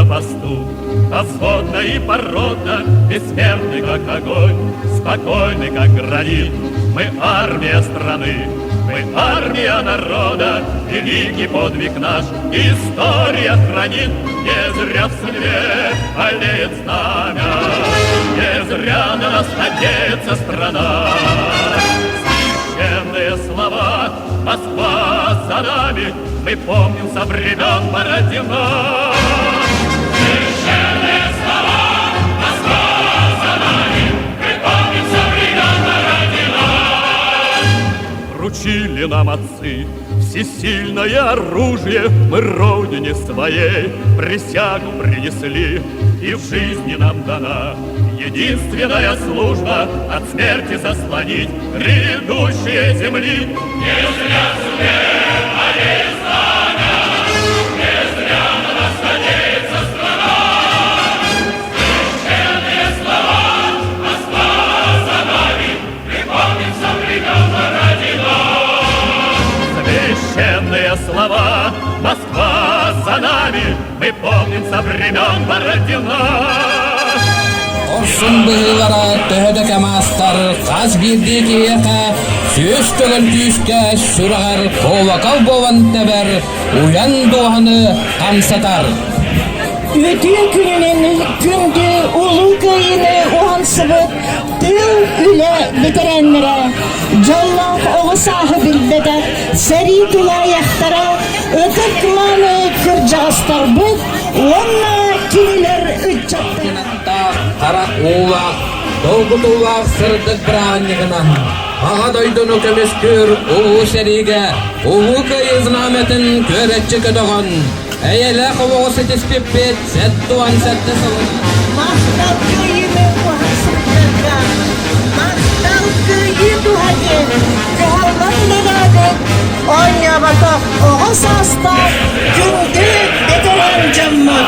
посту, Взводно и породно, Бессмертный, как огонь, Спокойный, как гранит. Мы армия страны, мы армия народа, Великий подвиг наш история хранит. Не зря в судьбе олеет знамя, Не зря на нас надеется страна. Священные слова Москва за нами, Мы помним со времен Бородина. Священные слова Москва за нами, Мы помним со времен Бородина. Вручили нам отцы всесильное оружие, Мы родине своей присягу принесли, И в жизни нам дана единственная служба От смерти заслонить грядущие земли. Не зря смерть болеет знамя, не зря на нас надеется страна. Священные слова Москва за нами, мы помним со времен Бородина. Священные слова Москва за нами, мы помним со времен Бородина. Хорсун быһыылара төһө да кэм аастар, хас биирдии киһиэхэ сүүс төгүл күүскэ сүрэҕэр куолакал буолан тэбэр, уйан дууһаны хамсатар. Үтүө күнүнэн күндү Улуу Кыайыыны уһансыбыт тыыл үлэ бэтэрээннэрэ, дьоллоох оҕо сааһы билбэтэх сэрии тулаайахтара, ытык-мааны кырдьаҕастарбыт уонна кинилэр ыччаттара. Харах уулаах, долгутуулаах сырдык бырааһынньыгынан Аҕа дойдуну көмүскүүр улуу сэриигэ Улуу Кыайыы знамятын күөрэччи көтөҕөн, эйэлээх олоҕу ситиспиппит 77 сылын Махтал кыайыыны уһансыбыттарга, махтал кыайыы туһа диэн кыһаллан үлэлээбит, оонньооботох оҕо саастаах күндү бэтэрээн дьоммут.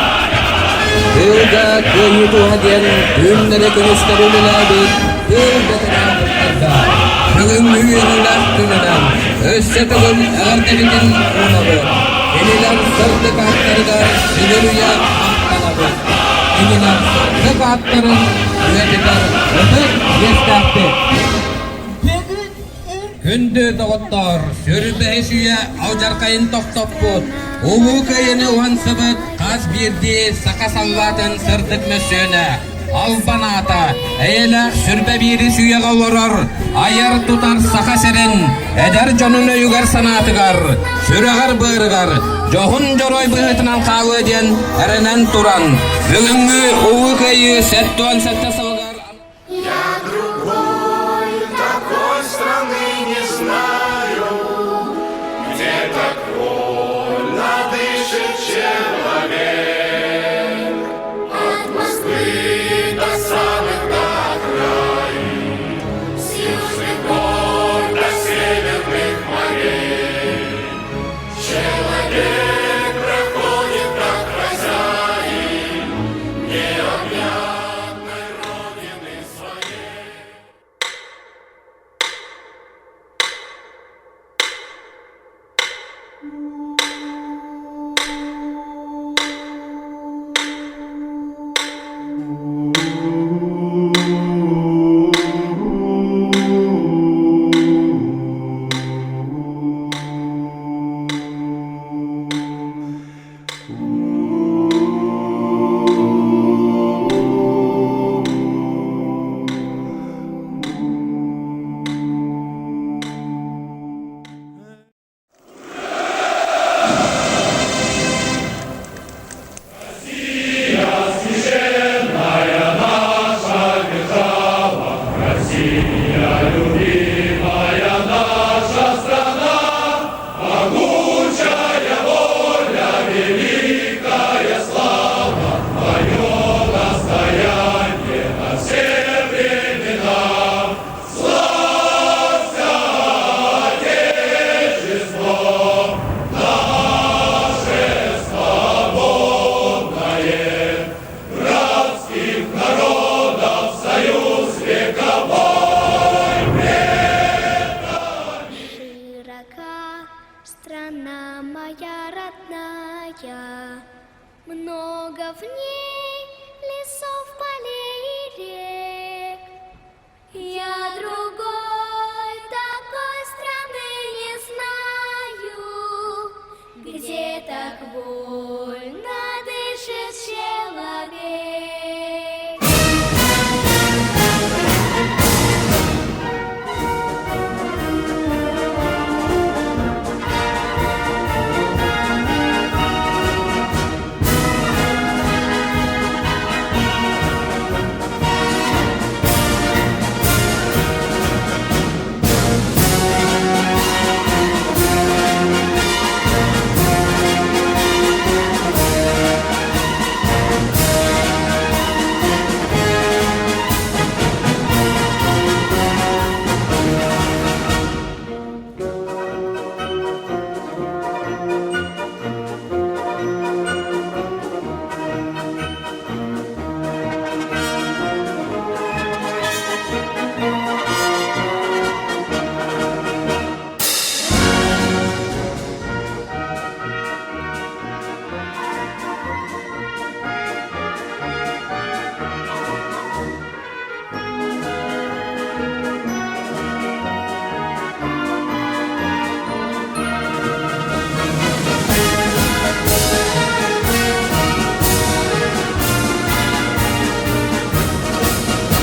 Тыылга кыайыы туһа диэн түүннэри-күнүстэри үлэлээбит тыыл бэтэрээннэргэ бүгүҥҥү үөрүүлээх күнүнэн өссө төгүл эҕэрдэбитин уунабыт. Кинилэр сырдык ааттарыгар сүгүрүйэ махтанабыт. Кинилэр сырдык ааттарын үйэтитэр ытык иэстээхпит. Күндү доҕоттоор, сүрбэһис үйэ алдьархайын тохтоппут, Улуу Кыайыыны уһансыбыт хас биирдии саха саллаатын сырдык мөссүөнэ, албан аата, эйэлээх сүрбэ биирис үйэҕэ олорор, айар-тутар Саха сирин эдэр дьонун өйүгэр-санаатыгар, сүрэҕэр-быарыгар дьоһун дьоруой быһыытынан хаалыа диэн эрэнэн туран, бүгүҥҥү Улуу Кыайыы 77 сылыгар Я другой такой страны не знаю, Где так вольно дышит человек. От Москвы до самых до окраин, С южных гор до северных морей. Человек проходит как хозяин необъятной родины своей. Россия, священная наша держава, Россия, любимая.